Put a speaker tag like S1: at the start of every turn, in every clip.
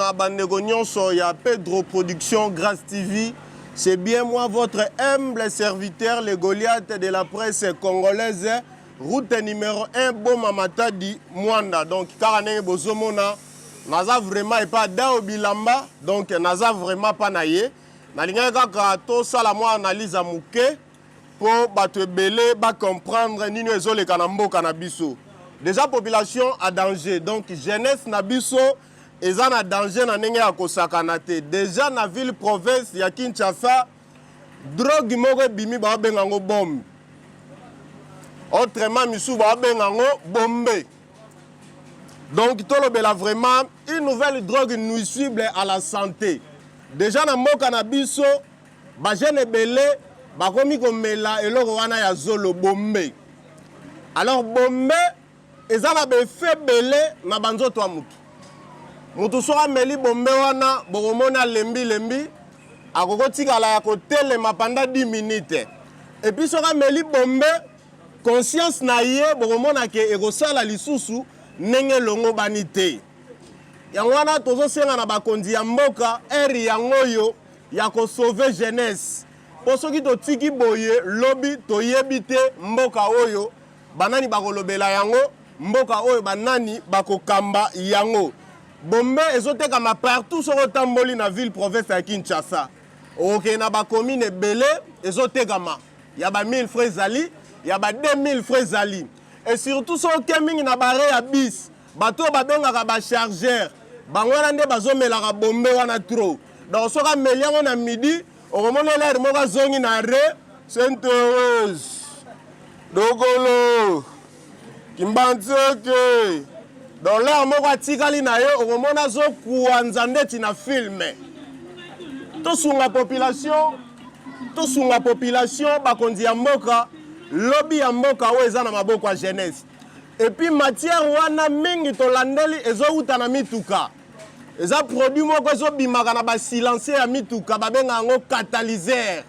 S1: mobimba, bandeko nyonso ya Pedro Production Grace TV. C'est bien moi, votre humble serviteur, le Goliath de la presse congolaise, route numéro 1, Boma Matadi, Mwanda. Donc, kaka ndenge bozomona, naza vraiment epa Dao Bilamba, donc naza vraiment pa na ye. Nalingaki kaka tosala mwa analyse ya moke mpo bato ebele bacomprendre nini oyo ezoleka na mboka na biso. Déjà population en danger, donc jeunesse na biso eza na danger na ndenge ya kosakana te. Déjà na ville province ya Kinshasa, drogue moko ebimi, baobenga yango bombe, autrement misusu baobenga yango bombe. Donc tolobela vraiment une nouvelle drogue nuisible à la santé. Déjà na mboka na biso, bajeune ebele bakomi komela eloko wana ya zolo, bombe. Alors bombe eza na baeffet ebele na banzoto ya mutu. Mutu soki ameli bombe wana, bokomona alembi-lembi, akokotikala ya kotelema pendant 10 minutes. Et puis soki ameli bombe, conscience na ye bokomona ke ekosala lisusu ndenge elongobani te. Yango wana tozosenga na bakonzi ya mboka, ere yango oyo ya kosauver jeunesse, mpo soki totiki boye, lobi toyebi te mboka oyo banani bakolobela yango, mboka oyo banani bakokamba yango. Bombe ezotekama partout. Soki otamboli na ville province ya Kinshasa, okokende na bacommune ebele, ezotekama ya ba 1000 francs, ezali ya ba 2000 francs, ezali. Et surtout soki oke mingi na bare ya bis, bato oyo babengaka bachargeur, bango wana nde bazomelaka bombe wana trop. Donc soki ameli yango na midi, okomona elere moko azongi na re Sainte Rose, Dokolo, Kimbanseke. Donc l'heure moko atikali na ye, okomona azokwanza ndeti na film. Tosunga population, tosunga population, bakonzi ya mboka. Lobi ya mboka oyo eza na maboko ya jeunesse. Et puis matière wana mingi tolandeli ezowuta na mituka. Eza produit moko ezobimaka na basilencieux ya mituka, babenga yango catalyseur.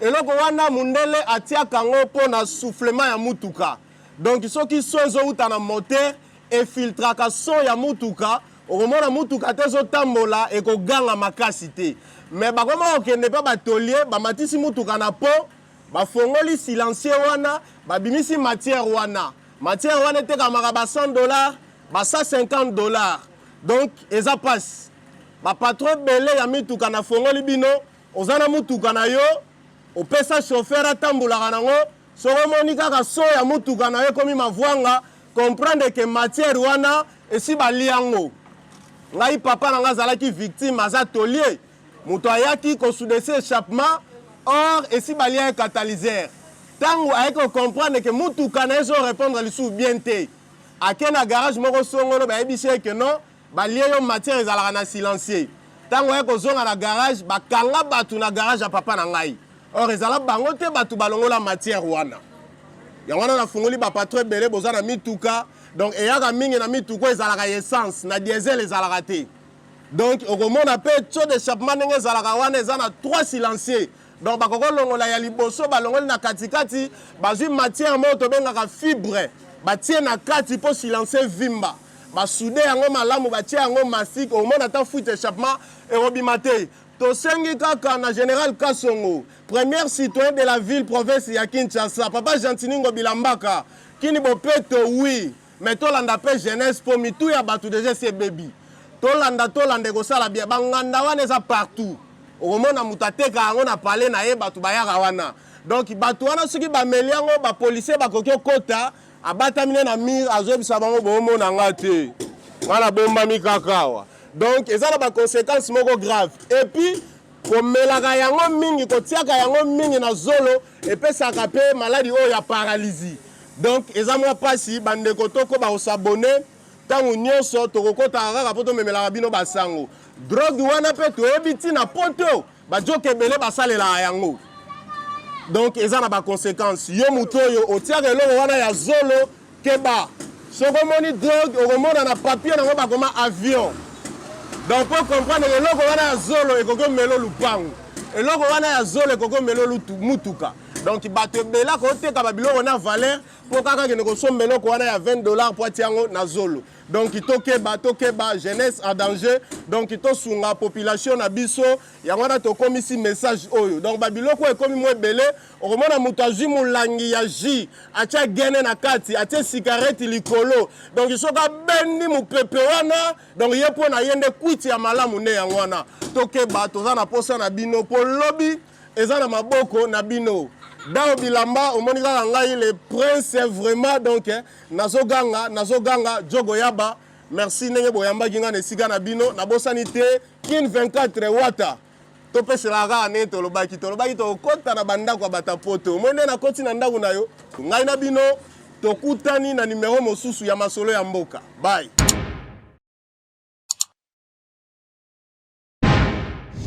S1: Eloko wana mundele atiaka yango mpo na soufflement ya mutuka. Donc soki son ezowuta na moteur, efiltraka son ya mutuka, okomona mutuka te ezotambola ekoganga makasi te. Mais bakoma kokende mpe batôlier, bamatisi mutuka na po, bafongoli silencieux wana, babimisi matière wana. Matière wana etekamaka ba 100 $, ba 150 $. Donc eza mpasi. Bapatron ebele ya mituka, nafongoli bino, oza na mutuka na yo, opesa chauffeur atambolaka nango, soki omoni kaka son ya mutuka na yo ekomi mavwanga, comprendre ke matière wana esi balia yango. Ngai papa na ngai azalaki victime, aza tôlier. Moto ayaki kosouder échappement, or esi balia ye catalyseur. Ntango ayaki kocomprendre ke mutuka na ye ezorépondre lisusu bien te, ake na garage moko songolo, bayebisi ye ke non, balie yo matière ezalaka na silencieux. Ntango aye kozonga na garage, bakanga bato na garage ya papa na ngai, or ezala bango te bato balongola matière wana. Yango wana nafungoli bapatron ebele boza na mituka. Donc eyaka mingi na mituka ezalaka essence, na diesel ezalaka te. Donc okomona mpe tuyau d'échappement ndenge ezalaka wana, eza na trois silencieux. Donc bakokolongola ya liboso, balongoli na katikati, bazwi matière moko tobengaka fibre, batie na kati mpo silencieux vimba, basouder yango malamu, batie yango mastic, okomona ata fuite échappement ekobima te. Tosengi kaka na général Kasongo, premier citoyen de la ville province ya Kinshasa, papa Gentiny Ngobila Mbaka, kini bopeto, oui, mais tolanda mpe jeunesse, mpo mitu ya bato deja esi ebebi. Tolanda, tolanda, ekosala bien. Banganda wana eza partout. Okomona moto ateka yango na pale na ye, bato bayaka wana. Donc bato wana soki bameli yango, bapolicier bakoki okota, abatami ne na mur, azoyebisa bango: "Boomona nga te, nga nabombami kaka awa." Donc eza na baconséquence moko grave. Et puis komelaka yango mingi, kotiaka yango mingi na zolo, epesaka mpe maladi oyo ya paralysie. Donc eza mwa mpasi, bandeko. Tokoba kos'abonner ntango nyonso, tokokɔtaka kaka mpo tomemelaka bino basango. Drogue wana mpe toyebi ntina poto, bajoka ebele basalelaka yango. Donc eza na baconséquence. Yo motu oyo otiaka eloko wana ya zolo, keba. Soki omoni drogue, okomona na papier nango bakoma avion. Donc mpo comprendre, eloko wana ya zolo ekoki omela lupango, eloko wana ya zolo ekoki omela mutuka. Donc bato ebele akoteka babiloko na valeur mpo kaka akende kosomba eloko wana ya 20 $ mpo atia yango na zolo. Donc tokeba, tokeba, jeunesse en danger. Donc tosunga population na biso. Yango wana tokomisi message oyo. Donc babiloko oyo ekomi mo ebele. Okomona moto azwi molangi ya jus, atia gene na kati, atie cigarette likolo. Donc soki abendi mopepe wana, donc ye mpo na ye nde kwiti ya malamu nde yango wana. Tokeba, toza na posa na bino mpo lobi eza na maboko na bino. Dao bilamba, omoni kaka ngai le prince vraiment. Donc nazoganga, nazoganga jogo yaba. Merci ndenge boyambaki ngai na esika na bino. Nabosani te Kin 24 wata. Topeselaka kaka ndenge tolobaki, tolobaki tokɔta na bandako ya bato ya poto. Moi nde nakɔti na ndako na yo. Ngai na bino tokutani na nimero mosusu ya masolo ya mboka. Bye.